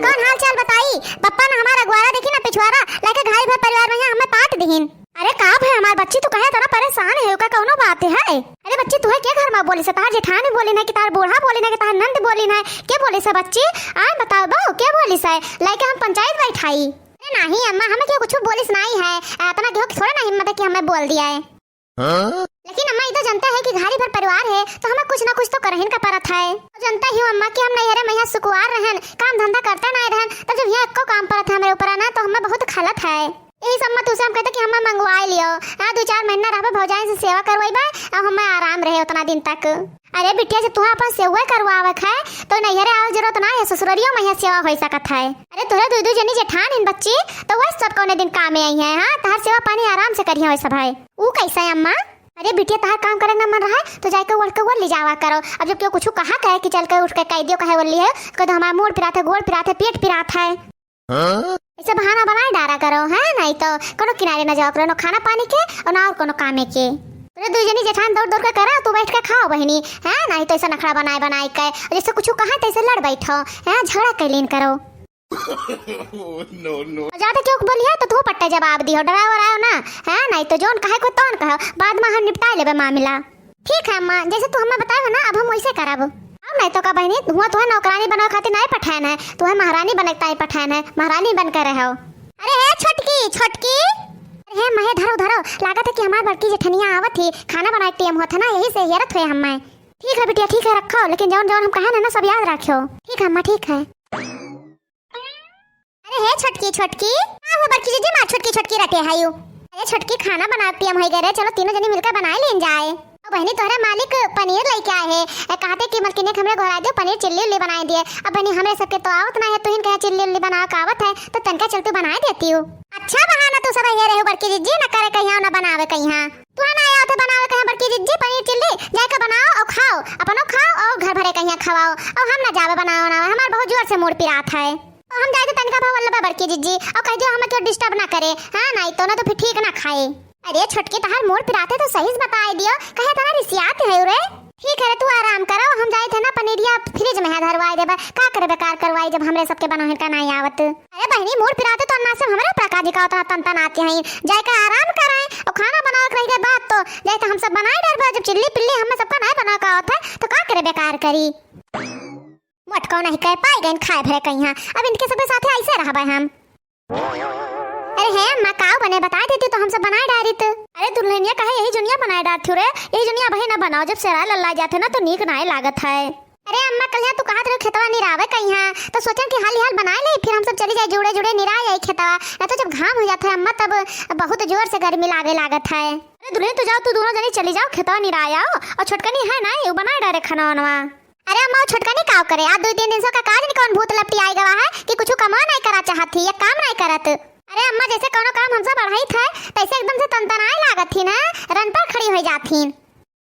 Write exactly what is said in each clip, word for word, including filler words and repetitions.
कौन हाल चाल बताई? पप्पा ना हमार अगुवारा देखी ना पिछुआरा, लाइके घारी भर परिवार में यहाँ हमें पाट दिहिन। अरे का भय हमार बच्ची, तू काहे इतना परेशान है? का कौनो बात है? अरे बच्ची, तुहे के घर में बोलिस है? तहार जेठानी बोलिन है कि तहार बूढ़ा बोलिन है कि तहार नंद बोलिन है? के बोलिस है बच्ची? आय बताओ बहू, के बोलिस है? लाइके हम पंचायत बैठाई। अरे नाही अम्मा, हमें केहू कुछ बोलिस नाही है। आ, इतना केहू के थोड़े ना हिम्मत है कि हमें बोल दिया है। हाँ? लेकिन अम्मा, ई तो जनता है कि घारी भर परिवार है, तो हमें कुछ ना कुछ तो करहिन का परत है। जनता ही हो अम्मा कि हम नैहरे में यहाँ सुकुवार रहन, काम धंधा करते नहीं रहन, तब जब यहाँ एको काम परत है हमरे ऊपर ना, तो हमें बहुत खलत है। यही सब अम्मा तुसे हम कहते कि हमें मंगवाए लियो, हाँ, दो चार महीना रहबे, भौजाई से सेवा करवाइबे, अब हमें आराम रहे उतना दिन तक। अरे बिटिया, जब तुहा अपन सेवा करवावे है, तो नैहरे आवे जरूरत ना है, ससुररियो में यहाँ सेवा हो सकत है। अरे तोहरे दू दू जनी जेठान हिन बच्ची, तो वह सब कौने दिन कामे आई हैं, हाँ? तहर सेवा पानी आराम से करिहे वह सब है। ऊ कैसे है अम्मा? अरे बिटिया, तहार काम करे ना मन रहा है, तो जाके ओढ़ के ओढ़ ले जावा करो। अब जब केहू कुछ कहा कहे कि चल के उठ के कह दियो, कहे बोली है, कह दो हमारा मूड़ पिरात है, गोड़ पिरात है, पेट पिरात है। हाँ? ऐसे बहाना बनाए डारा करो, है? नहीं तो कोनो किनारे ना जाओ करो, ना खाना पानी के और ना और कोनो कामे के। अरे दू जनी जेठान दौड़ दौड़ के करा, तू बैठ के खाओ बहिनी, है? नहीं तो ऐसा नखड़ा बनाए बनाए के, जैसे कुछ कहा तैसे लड़ बैठो, है? झगड़ा कैलीन करो। Oh, no, no। ज्यादा केहू के बोलिया तो तू पट्टे जवाब दियो, डराओ वराओ ना, है? नहीं तो जौन कहे को तौन कहो, बाद में हम निपटा लेबे मामला। ठीक है अम्मा, जैसे तू हमें बताए हो ना, अब हम वैसे करब। अब नहीं तो का बहिनी, हुआ तुहे नौकरानी बनावे खातिर नहीं पठाएन है, तुहे महारानी बने के ताई पठाएन है, महारानी बन के रहो। अरे हे छोटकी, छोटकी, अरे हे महे धरो धरो, लागत है कि हमार बड़की जेठनिया आवत ही, खाना बनाए के टाइम होत है ना, यही से हेरत हुए हमें। ठीक है बिटिया, ठीक है, रखो, लेकिन जौन जौन हम कहे ना, ना सब याद रखियो। ठीक है अम्मा, ठीक है। अरे हे छोटकी, छोटकी, का हो बड़की जीजी, मार छोटकी छोटकी रटे है यू। अरे छोटकी, खाना बनावे के टाइम होई गए रे, चलो तीनों जनी मिलकर बनाए लेन जाए। अब बहिनी तोहरे मालिक पनीर लेके आए हैं, ए, कहते कि मलकिनिया के हमरे घोरा दे, पनीर चिल्ली उल्ली बनाए दिए। अब बहिनी हमरे सबके तो आवत ना है, तुहिन कहे चिल्ली उल्ली बनावे का आवत है, तो तनका चलते बनाए देती हूँ। अच्छा बहाना तू सब ये रहे बड़की जीजी, न करे कहिया न बनावे कहिया। तू ना आया थे बनावे कहे बड़की जीजी पनीर चिल्ली, जाके बनाओ और खाओ, अपनो खाओ और घर भरे कहिया खवाओ, और हम ना जावे बनावे बनावे, हमार बहुत जोर से मूड़ पिरात है। और हम जाए थे तनिका भवन लेबे बड़की जीजी, और कह दियो हमें क्यों डिस्टर्ब ना करे, हाँ, नहीं तो ना तो फिर ठीक ना खाए। अरे छोटकी, तहार मूड़ पिराते तो सही से बताए दियो, कहे तना रिसियात है रे। ठीक है रे, तू आराम करो, हम जाए थे ना पनीरिया फ्रिज में है धरवाए देबे, का करे बेकार करवाई जब हमरे सबके बनावे का नहीं आवत। अरे बहिनी, मूड़ पिराते तो अन्ना से हमरे ऊपर काजी का उतना तन तन आती हैं, जाए के आराम कराए और खाना बनावे के रह गए बात तो जाए तो हम सब बनाए डर बा, जब चिल्ली पिल्ली हमें सबका नहीं बनावे का होत है तो का करे बेकार करी। मोटको नहीं कह पाई गइन खाए भरे कहीं, अब इनके सबके साथे ऐसे रहबे हम। अरे हे अम्मा, काऊ बने बताए देती तो हम सब बनाए डारित। अरे दुल्हनिया, काहे यही जुनिया बनाए डारत हो रे? यही जुनिया अबही ना बनाओ, जब सेराए लल्लाए जाते ना तो नीक नाए लागत है। अरे अम्मा, कल तू कहत रहो खेतवा निरावे कहीं, तो सोचन कि हाली हाल बनाए ले, फिर हम सब चली जाए जुड़े जुड़े निराए आई खेतवा, ना तो जब घाम हो जाता है अम्मा तब बहुत जोर से गर्मी लागे लागत है। अरे दुल्हन, तू जाओ, तू दोनों जनी चली जाओ, खेतवा निराए आओ, और छोटकनी है ना, ये बनाए डारे खाना वानवा। अरे अम्मा, वो छोटकनी काव करे? आज दो तीन दिन से ओका का जाने कौन भूत लपटी आई गवा है कि कुछ कमवा नहीं करा चाहत थी, या काम नहीं करत। अरे अम्मा, जैसे कौनो काम हमसे बढ़ाई थे, तैसे एकदम से तनतनाए लागत थी ना, रन पर खड़ी हो जात थी।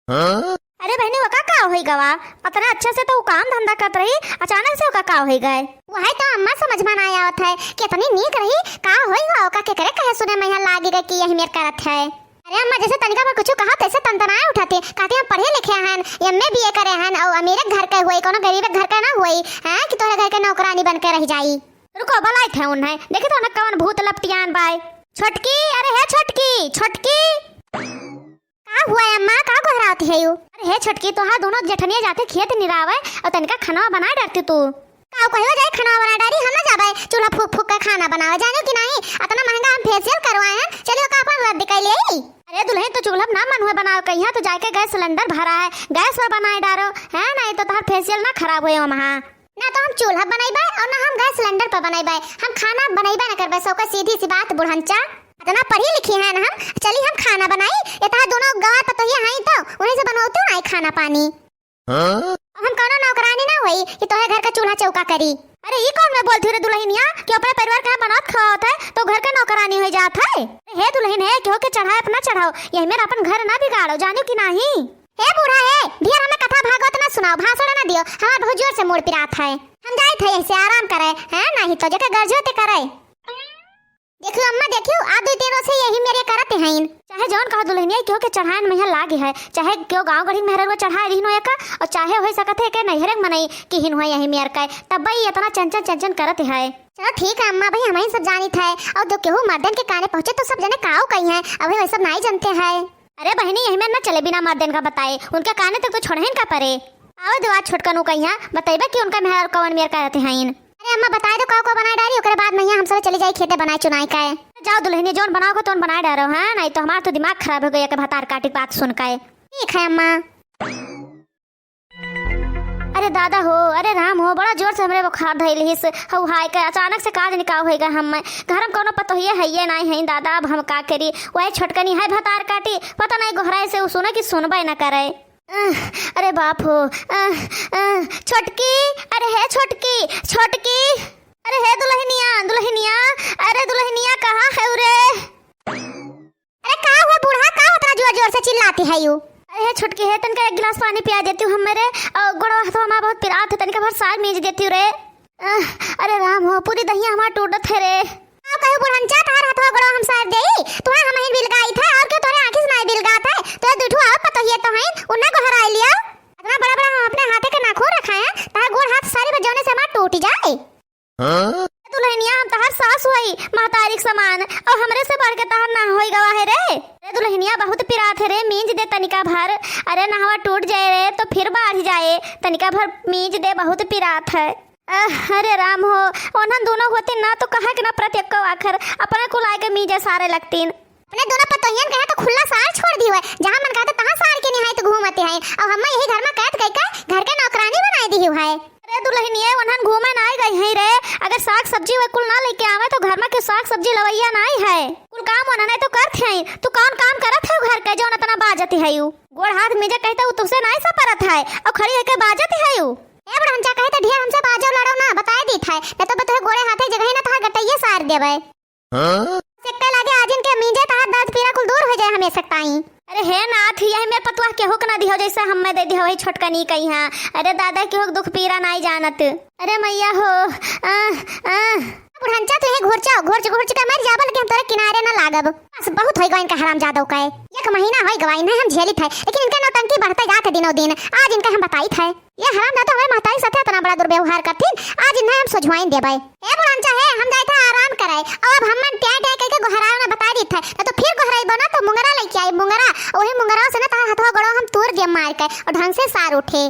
हाँ? अरे बहनी, ओका का होई गवा? अतना अच्छा से तो वो काम धंधा करत रही, अचानक से ओका का होई गए? वही तो अम्मा समझ में ना आवत है कि इतनी नीक रही, का होई गवा ओका, केकरे कहे सुने में यहाँ लागी गए कि यही मेर करत है। अरे अम्मा, जैसे तनिका भर कुछ कहा, तैसे तनतनाए उठत ही। कहती हम पढ़े लिखे हन, एमए बीए करे हन, और अमीरे घर के हुई, कोनो गरीबे घर के ना हुई, हैं, कि तोहरे घर के नौकरानी बन के रह जाई। रुको, बुलाइत है उन्हें, देखी तो ना कौन भूत लपटियान बाय। छोटकी, अरे हे छोटकी, छोटकी। का हुआ है अम्मा, का गोहरावत है यू? अरे हे छोटकी, तोहार दोनों जेठनिया जाते खेत निरावे और तनिका खाना बनाए डारती तू। काऊ कहियो जाए खाना बना डारी, हम ना जाबे चूल्हा फूक फूक के खाना बनावे, जानो कि नहीं? इतना महंगा हम फेशियल करवाए हैं, चलियो का अपन रद्द कर ले। अरे दुल्हन, तो चूल्हा ना मन हुए बनावे कहिया, तो जाके गैस सिलेंडर भरा है, गैस पर बनाए डारो, है नहीं तो तोहार फेशियल ना खराब हुए वहाँ। ना तो हम चूल्हा बनाइबे और ना हम गैस सिलेंडर पर बनाइबे, हम खाना बनाइबे ना करबे। सबके सीधी सी बात बुढ़नचा, इतना पढ़ी लिखी है ना हम, चली हम खाना बनाई, ये तोहार दोनों गवार पतोहिया हैं तो उन्हीं से बनवाते ना खाना पानी। हाँ? अब हम कौनो नौकरानी ना होई कि तोहे घर का चूल्हा चौका करी। अरे ई कौन मैं बोलती रे दुल्हनिया कि अपने परिवार का बनात खावत है तो घर का नौकरानी हो जात है? अरे हे दुल्हन है, केहू के चढ़ाए अपना चढ़ाओ, यही मेर अपन घर ना बिगाड़ो, जानो कि नाही? हे बूढ़ा है, ढेर हमें कथा भागवत ना सुनाओ, भाषण ना दियो, हमार बहुत जोर से मूड़ पिरात है। हम जाइत है यहीं से आराम करे, हैं, नहीं तो जेके गरजो ते करे। देखियो अम्मा, देखियो, आ दुइ तीन रोज से यही मेरे करत हईन। चाहे जौन कहो दुलहिनिया, केहू के चढ़ाएन मइहाँ लागे है, चाहे केहू गाँव गढ़ी मेहररुआ चढ़ाए रहिन हो एका, और चाहे होइ सकत है के नैहरे के मनई किहिन हो यही मेर के, तब ई इतना चंचन चंचन करत है। चलो ठीक है अम्मा, भाई हमही सब जानित है, और जो केहू मर्दन के काने पहुँचे तो सब जने काऊ कही है, अभी वही सब नाई जानते है। अरे बहिनी, यही मेर न चले बिना मर्दन का बताए, उनके काने तक तो छोड़हिन का परे। आवे दो आज छोटकनू कहिया, बतइबे कि उनका मेहरारू कवन मेर करत हईन। अरे अम्मा, बताए दो काऊ का बनाए डारी, ओकरे बाद मइहाँ हम सब चली जाई खेते बनाए चुनाई का। जाओ दुलहिनिया, जौन बनाओ को तौन बनाए डारो, हाँ? नाहीं तो हमार तो दिमाग खराब हो गया के भतार काटी के बात सुन के। ठीक है अम्मा। अरे दादा हो, अरे राम हो, बड़ा जोर से हमरे बुखार धइल हिस। हऊ हाय के अचानक से का जानी का होइ गा हम्मे। घर में कौनो पतोहिए हइये नाहीं हईन दादा, अब हम का करी? वही छोटकनी है भतार काटी, पता नाहीं गोहराए से उ सुने कि सुनबे न करे। अह, अरे बाप हो, अह, अह, छोटकी, अरे हे छोटकी, छोटकी, अरे हे दुलहिनिया, दुलहिनिया, अरे दुलहिनिया कहाँ है रे? अरे का हुआ बूढ़ा, का उतना जोर जोर से चिल्लाती है यू? अरे हे छोटकी हे, तनिका एक गिलास पानी पिया देती हूँ हमरे, और गोड़वा हाथवा हमार बहुत पिरात है, तनिका भर सार मीज देती हूँ रे। अह, अरे राम हो, पूरी दहिया हमार टूटत है रे। का कहू बुढ़नचा, तहार हथवा गोड़वा हम सार देई? तुहे हमहिन बिलगाइत है, और केहू तोहरे आँखी से नाई बिलगात है? तोहरे दुठू और पतोहिए तो हईन, उन्हें गोहराई लिया। इतना बड़ा बड़ा हम अपने हाथे के नाखून रखाए हैं, तहार गोड़ हाथ सारी बजौने से हमार टूट जाए। हाँ? दुलहिनिया, हम तहार सास होई, महतारी के समान, और हमरे से बढ़ के तहार ना होई गवा है रे। अरे दुलहिनिया, बहुत पिरात है रे, मीज दे तनिका भर। अरे नहवा टूट जाए रे, तो फिर बाढ़ जाए, तनिका भर मीज दे, बहुत पिरात है। अह, अरे राम हो, ओन्हन दोनों होती ना तो कहा के ना प्रत्येक आखर अपने कुलाए के मीजे सारे लगतीन। अपने दोनों पतोहियन के यहाँ तो खुला सार छोड़ दी हुए, जहाँ मन कहते तहाँ सार के निहायत घूमते हैं, और हम्मा यही घर में कैद कई के घर के नौकरानी बनाई दी हुए है। अरे दुलहिनिया, ओन्हन घूमे ना गई है रे, अगर साग सब्जी वे कुल ना लेके आवे तो घर में के साग सब्जी लवैया नाई है, कुल काम ओन्हने तो करत हैं। तू कौन काम करत है घर के जौन इतना बाजत है यू? गोड़ हाथ मीजे कहते उ तुसे नाई सपरत है, और खड़ी होके बाजत है यू। ए बुढ़नचा, कहे तो ढेर हमसे बाजो लड़ो ना, बताए दीत है, न तो बतोहे गोड़े हाथे जगह ही ना तहार गटैये सार देबे। हाँ? सेक्का लागे आजिन के मीजे तहार दर्द पीरा कुल दूर हो जाए हमेशा ताई। अरे हे नाथ, यही मेर पतुआ केहू के ना दिहो जैसे हम्मे दे दिहो वही छोटकनी कही हाँ। अरे दादा केहू के दुख पीरा नाई जानत। अरे मैया हो, आह, आह। बुढ़नचा तू यही घुरचा, घुरच घुरच के मर जाबो, लेकिन हम तोरे किनारे ना लागब। बस बहुत होई गवा इनका हरामजादो का। एक महीना होई गवा इन्हें हम झेलित है, लेकिन इनका नौटंकी बढ़ते जात है दिनों दिन। आज इनका हम बताइत है। ये हरामजादा हमरे महतारी साथे इतना बड़ा दुर्व्यवहार करथिन, आज इन्हें हम सोझवाइन देबै। ए बुढ़नचा हे, हम जाइत है आराम करे, और अब हमन ट्याय ट्याय करके गोहराए ना बताए दीत है, ना तो फिर गोहराइबो ना तो मुंगरा लेके आई, मुंगरा, वही मुंगरा से ना तहार हथवा गोड़ो हम तूर देब मार के, और ढंग से सार उठे।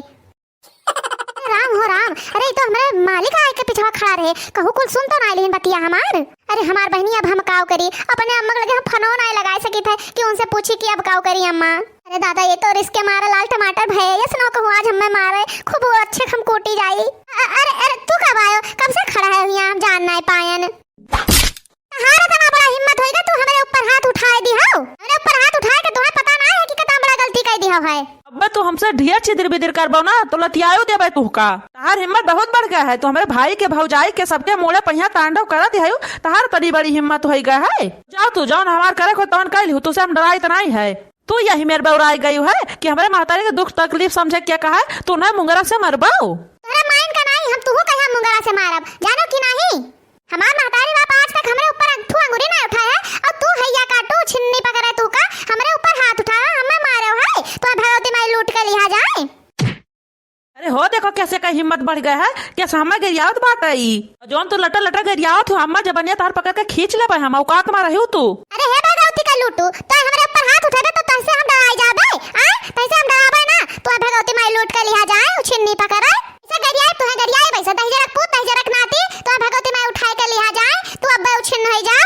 राम हो राम, अरे ई तो हमरे मालिक आए के पिछवा खड़ा रहे, कहू कुल सुन तो ना लेहिन बतिया हमार। अरे हमार बहिनी, अब हम काव करी, अपने अम्मा के लगे हम फोनो नाई लगाए सकित है कि उनसे पूछी कि अब काव करी अम्मा। अरे दादा, ये तो रिस के मारे लाल टमाटर भये, यस नो कहूँ आज हमें मारे, खूब अच्छे हम कूटी जाई। अ-, अरे, अरे, तू कब आयो? कब से खड़ा है यहाँ, हम जान नाई पायन। तहार इतना बड़ा हिम्मत होइगा, तू हमरे ऊपर हाथ उठाए दिहो? हमरे ऊपर हाथ उठाए के तोहे पता ना है कि कितना बड़ा गलती कर दिहो है। अब्बे तू हमसे ढेर छिदिर बिदिर करबो ना, तो लतियायो देबे तुहका। तहार हिम्मत बहुत बढ़ गया है, तू हमरे भाई के, भौजाई के, सबके मोड़े पहिया तांडव करत है, तहार तनी बड़ी हिम्मत होइगा है। जाओ तू, जौन हमार करे को तौन कर लिहू, तुसे हम डराइत नाई है। तू यही मेर बौराई गई है कि हमरे महतारी के दुख तकलीफ समझे के कहा है, तू ना मुंगरा से मरबो। तोहरे माइन का नाई, हम तुहू कहे मुंगरा से मारब, जानो कि नाई? हमार महतारी बाप आज तक हमरे ऊपर अथू अंगुरी ना उठाए है, और तू हैया काटू छिन्नी पकड़े तू का हमरे ऊपर हाथ उठाए, हमें मारे है, तो भगवती माई लूट के लिहा जाए। अरे हो देखो कैसे का हिम्मत बढ़ गया है, कैसे हमें गरियावत बात है ई। जौन तू लटर लटर गरियावत हो, हमार जबनिया तार पकड़ के खींच लेबे हम, औकात में रही तू। अरे हे भगवती का लूटू, तो हमरे ऊपर हाथ उठेबे तो तैसे हम डराई जाबे, आ? तैसे हम डराबे ना, तो भगवती माई लूट के लिहा जाए, उ छिन्नी पकड़े। इसे गरियाए, तू है गरियाए, वैसे दहिजरक पूत, दहिजरक नाती, तो भगवती माई उठाए के लिहा जाए, तू अब्बे उछिन्न होई जाओ।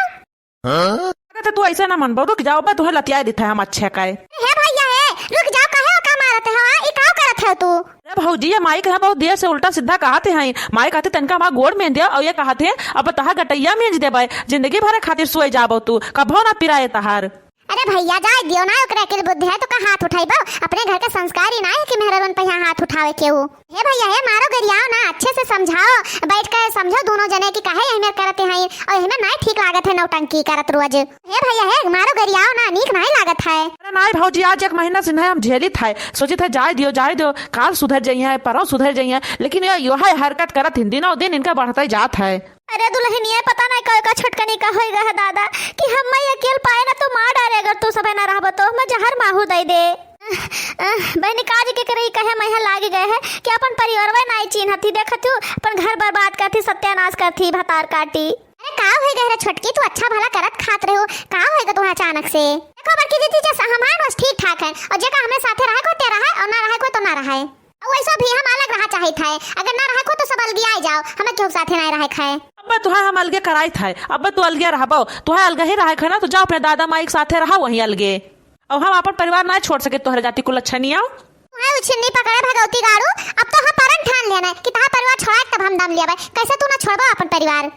हाँ? अरे तो तू ऐसे ना मनबो, रुक जाओ, मैं तुम्हें लतियाए देता है हम अच्छे का है। हे भैया हे, रुक जाओ, काहे ओका मारत है, हाँ? ई काव करत है तू? अरे भौजी, ये माई कहे बहुत देर से उल्टा सीधा कहत है, माई कहते तनका हमार गोड़ में दे, और ये कहत है अब तहा गटैया में दे भाई, जिंदगी भर खातिर सोए जाबो तू, कभो ना पिराए तहार। अरे भैया, जाए दियो ना, ओकरे अकिल बुद्धि है तो का हाथ उठाइबो? अपने घर के संस्कार ही ना है कि मेहररुन पे यहाँ हाथ उठावे के हो। हे भैया हे, मारो गरियाओ ना, अच्छे से समझाओ, बैठ के समझो दोनों जने कि काहे यही मेर करते हैं और यही मेर नाई ठीक लागत है नौटंकी करत रोज। हे भैया हे, मारो गरियाओ ना, नीक नाई लागत है। अरे नाई भौजी, आज एक महीना से नहीं हम झेलित है, सोचित है जाए दियो, जाए दियो, काल सुधर जाइए, परौ सुधर जाइए, लेकिन ये यो है हरकत करत हिन, दिनों दिन इनका बढ़ते जात है। अरे दुलहिनिया, पता नाहीं का, का छोटकनी का होइ गए है दादा, कि हम्मे अकेल पाए ना तो मार डारे, अगर तू सबे ना रहबो तो हम्मे जहर माहू दइ दे। अह, बहिनी, काज के करई कहे मइहाँ लागि गए है कि अपन परिवारवे नाहीं चिन्हत ही, देखत हू अपन घर बर्बाद करत ही, सत्यानाश करत ही, भतार काटी। अरे का होइ गए रे छोटकी, तू अच्छा भला करत खात रहे हो, का होइ गए तुहा अचानक से? देखो बड़की दीदी, जे सामान बस ठीक ठाक है, और जेका हमरे साथे रहे को ते रहे, और ना रहे को तो ना रहे। और वैसो भी हम अलग रहा चाहित है, अगर ना रहे को तो सब अलगियाए जाओ, हमें केहू साथे नाहीं रहे खाए। अब्बे तुहे हम अलगे कराइत है, अब्बे तू अलगे रहबो, तुहे अलगे ही रहे खाए ना, तो जाओ अपने दादा माई के साथे रहा वहीं अलगे। अब हम अपन परिवार ना छोड़ सके तोहरे जाति कुलच्छनिया। तुहे उछिन्नी पकड़े भगवती गाड़ू, अब तो हम परन ठान लेना कि तहार परिवार छोड़ाए तब हम दम लेबे, कैसे तू ना छोड़बो अपन परिवार?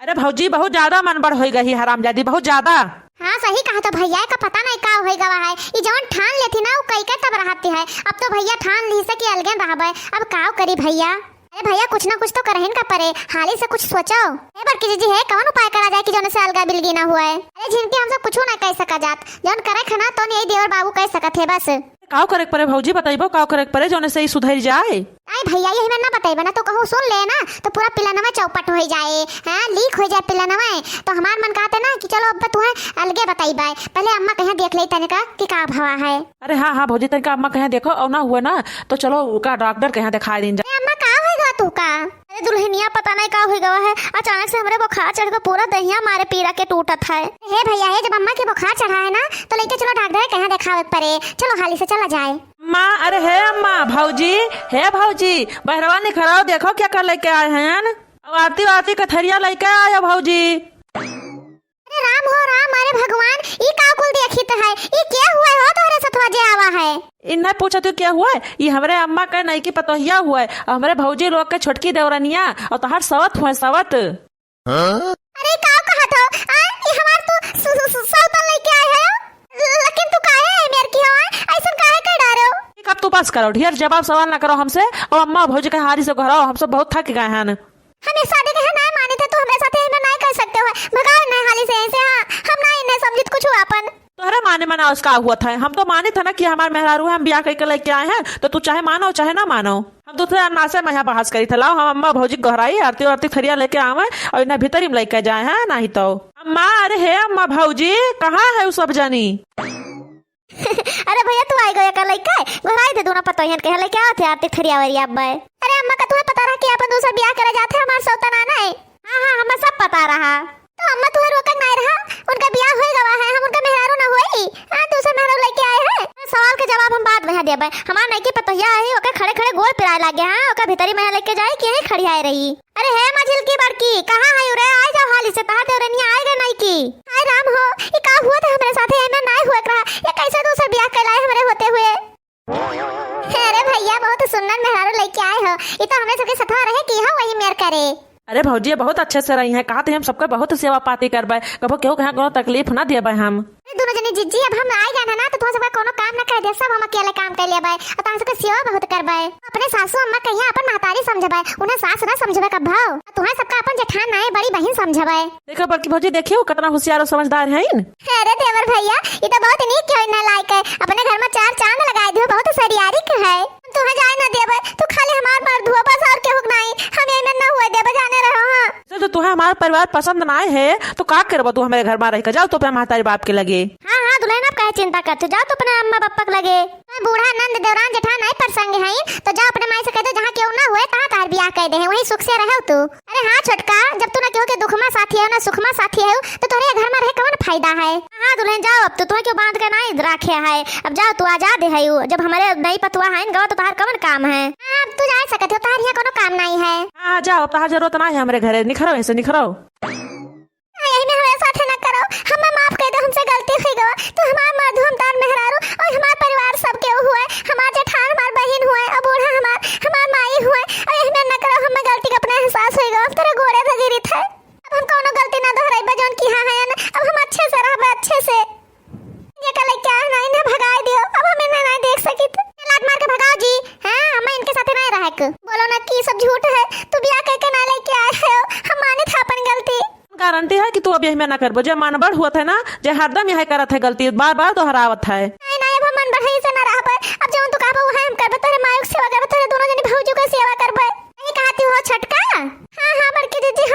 अरे भौजी, बहुत ज्यादा मन बड़ होइ गई हरामजादी, बहुत ज्यादा। हाँ सही कहा, तो भैया का पता नाहीं का होइ गवा है, ई जौन ठान लेती ना उ कई के तब रहती है। अब तो भैया ठान ली से कि अलगे रहबे, अब का करी भैया? अरे भैया, कुछ ना कुछ तो करहिन का परे, हाली से कुछ सोचो। हे बड़की जीजी, हे कौन उपाय करा जाए कि जौन से अलगा बिलगी ना हुए? अरे झिनकी, हम सब कुछ ना कह सका जात, जौन करे खाना तो यही देवर बाबू कह सकत है बस। काव करे के परे भौजी, बतइबो काव करे के परे जौन से ई सुधर जाए? आई भैया, यही में ना बतइबे ना तो कहूँ सुन ले ना तो पूरा पिलनवा चौपट होइ जाए, हाँ लीक होइ जाए पिलनवा। तो हमार मन कहते ना कि चलो अब तुहे अलगे बतइबे, पहले अम्मा कहाँ देख ले तनिका कि का भवा है। अरे हाँ हाँ भौजी, तनिका अम्मा कहाँ देखो और ना हुए ना तो चलो का डॉक्टर कहाँ दिखा दीन जा। अरे अम्मा, का होइ गवा तू का? अरे दुलहिनिया, पता नाहीं का होइ गवा है, अचानक से हमरे बुखार चढ़ के पूरा दहिया मारे पीरा के टूटत है। हे भैया, हे जब अम्मा के बुखार चढ़ा है ना तो लइके चलो डॉक्टर कहाँ देखावे के परे, चलो हाली से चला जाए। अम्मा, अरे हे अम्मा, भौजी, हे भौजी, बहरवा निखराव, देखो क्या कर लइके आए हैं। अब आरती वारती कथरिया लइके आयो भौजी। अरे राम हो राम, अरे भगवान, ई का कुल देखित है? ई के हुए हो तोहरे सथवा जे आवा है? इन्हें पूछत हूँ के हुए? ई हमरे अम्मा के नईकी पतोहिया हुए, और हमरे भौजी लोग के छोटकी देवरनिया, और तोहार सवत हुए, सवत। अरे का कहत हो? आ, ई हमार तू सु-, सु-, सु-, सौतन लइके आए हो? लेकिन तू काहे है मेर की हो? ऐसन काहे कर डारो? ठीक, अब तू बस करो, ढेर जवाब सवाल ना करो हमसे, और अम्मा भौजी के हारी से घराओ, हम सब बहुत थक गए हैं। हम ये शादी के है नाहीं मानित है, तू हमरे साथे एमे नाहीं कर सकते हो, भगाओ इन्हें हाली से ऐसे। हाँ, हम नाहीं इन्हें समझित कुछ हुआ अपन। तोहरे माने मना उसका हुआ था, हम तो मानित है ना कि हमार मेहरारू है, हम ब्याह करके लइके आए हैं, तो तू चाहे मानो चाहे ना मानो। हम दूसरे अन्नासे में यहाँ बहस करी थे, लाओ हम अम्मा भौजी के घराई आरती वारती थरिया लइके आवे और इन्हें भीतरी में लइके जाए हैं, नाहीं तो। अम्मा, अरे हे अम्मा भौजी, कहाँ है उ सब जनी? अरे भैया, तू आई गया का लइका है? गोहराई दे दोनों पतोहियन के, लइके आवत है आरती थरिया वरिया अब्बे। अरे अम्मा, का तुम्हें पता रहा कि अपन दूसर बियाह करे जात है, हमार सौतन आना है? हाँ, हाँ, हमें सब पता रहा। तो अम्मा, तुम्हें रोकन नाहीं रहा, उनका बियाह होई गवा है, हम उनका मेहरारू ना होई। हाँ, दूसर मेहरारू लइके आए हैं। अरे सवाल के जवाब हम बाद में देबे। हमार नईकी पतोहिया आई, ओकर खड़े खड़े गोड़ पिराए लागे, हाँ, ओकर भीतरी में लइके जाए कि यहीं खड़ी आए रही। अरे हे मझिल की बड़की, कहाँ है रे? आ जाओ हाली से, तहार देवरनिया आ गए नईकी। हाय राम हो, ई का हुआ था हमरे साथे? एमे नाय हुआ रहा, ये कैसे दूसर बियाह कैलाए हमरे होते हुए? अरे भैया, बहुत सुंदर मेहरारू लइके आए हो, ई तो हमरे सबके सथवा रहे कि हो वही मेर करे। अरे भौजी, बहुत अच्छे से रही हैं, कहा थे हम सबके बहुत सेवा पाती करबे, कबो केहू के यहाँ कोनो तकलीफ ना देबे हम। अरे दोनों जनी जिज्जी, अब हम आए गए ना, तो तुम सबका कोनो काम ना कर दे, सब हम अकेले काम कर लेबे, और तुम सबके सेवा बहुत करबे। अपने सासू अम्मा कहिया अपन महतारी समझबे, उन्हें सास ना समझबे कब भाव। तुहें सबका अपन जेठान नाय, बड़ी बहिन समझबे। देखो बड़की भौजी, देखियो कितना होशियार और समझदार है इन। अरे देवर भैया, ये तो बहुत नीक के ना लायक है, अपने घर में चार चांद लगाए दियो, बहुत सरियारी के है। तुहें जाए ना देबे, तू खाली हमार मर्द हुआ बस, और केहू के नाई, हम ये में ना हुए देबे, जाने रहो। हाँ। जब तो तुहें हमार परिवार पसंद ना है, तो का करबो तू हमरे घर में रह के? जाओ तो अपने महतारी बाप के लगे। हाँ, हाँ, दुल्हन, आप काहे चिंता करते हो? जाओ तो अपने अम्मा पापा के लगे। मैं बूढ़ा नंद देवरान जेठान नाई पसंद है, तो जाओ अपने माई से कह दो, जहाँ केहू ना हुए, तहाँ तहार बियाह कर दे हैं, वहीं सुख से रहो तू। अरे हाँ छोटका, जब तू ना केहू के दुख में साथी है, ना सुख में साथी है, तो तोहरे घर में रहे कौन फायदा है? हाँ दुल्हन, जाओ, अब तो तुहें क्यों बांध के नाई राखे है, अब जाओ, तू आजाद है, जब हमारे नई पतुआ है, गवा तो तहार कौन काम है? हाँ, अब तू जा सकत हो, तहार यहाँ कोनो काम नाई है। हाँ, जाओ, तहार जरूरत नाई है हमरे घरे, निखरो ऐसे निखरो। हाँ, यही में हमारे साथे ना करो, हमें माफ कर दो, हमसे गलती हो गवा। तू हमार मर्द, हम तार मेहरारू और हमार परिवार सब केहू हुए, हमार जेठान, हमार बहिन हुए और बूढ़ा हमार, हमार माई हुए, और यही में ना करो, हमें गलती का अपना एहसास हो गवा, हम तेरे गोड़े धगिरी थे। अब हम कौनो गलती ना दोहराइबे जौन किहा है ना, अब हम अच्छे से रहबे, अच्छे से। ये का लइका है ना, इन्हें भगाए दियो, अब हम इन्हें नहीं देख सकित। लात मार के भगाओ जी। हाँ, हम इनके साथे नहीं रहे के। बोलो ना कि सब झूठ है, तू बियाह करके ना लइके आए हो, हम माने था अपन गलती। गारंटी है कि तू अब यही में ना करबो, जे मनबड़ हुआ था ना, जे हरदम यही करत है गलती, बार बार दोहरावत है। नहीं, नहीं, अब हम मनबड़ है से ना रहबे, अब जौन तू कहबे वही हम करबे, तोरे माई के सेवा करबे, तोरे दोनों जनी भौजी के सेवा करबे। ये कहती हो छोटका? हाँ, हाँ, बड़की दीदी,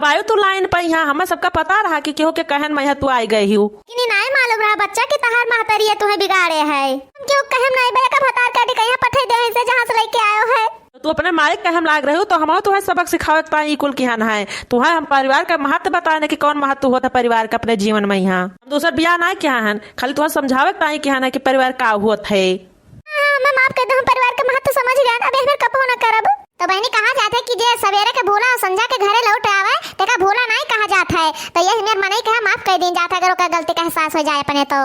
आयो तू लाइन पे यहाँ, हमें सबका पता रहा कि केहू के कहन में यहाँ तू आई गई हो। कि नहीं, नहीं मालूम रहा बच्चा कि तहार महतरिया तुहे बिगाड़े है। हम केहू कहम नहीं बे, का भतार काटी कहीं पठे दे से जहाँ से लेके आयो है। तो तू अपने माई के कहम लाग रही हो, तो हम तुहे सबक सिखावे के ताई कुल किहन है। तुहे हम परिवार का महत्व बताने कि कौन महत्व होता है परिवार का अपने जीवन में यहाँ। हम दूसर बियाह नहीं किया हन, खाली तुहे समझावे के ताई किहन है कि परिवार का होत है। हाँ, हमें माफ कर दो, हम परिवार के महत्व समझ गए, अब एहमें कबो ना करब। तो बहनी, कहा जात है कि जे सवेरे के भूला और संझा के घरे लौट आवे, तेका भूला नहीं कहा जात है। तो ये मेर मनई के माफ कर दीन जात है, अगर ओकर गलती का एहसास हो जाए अपने तो।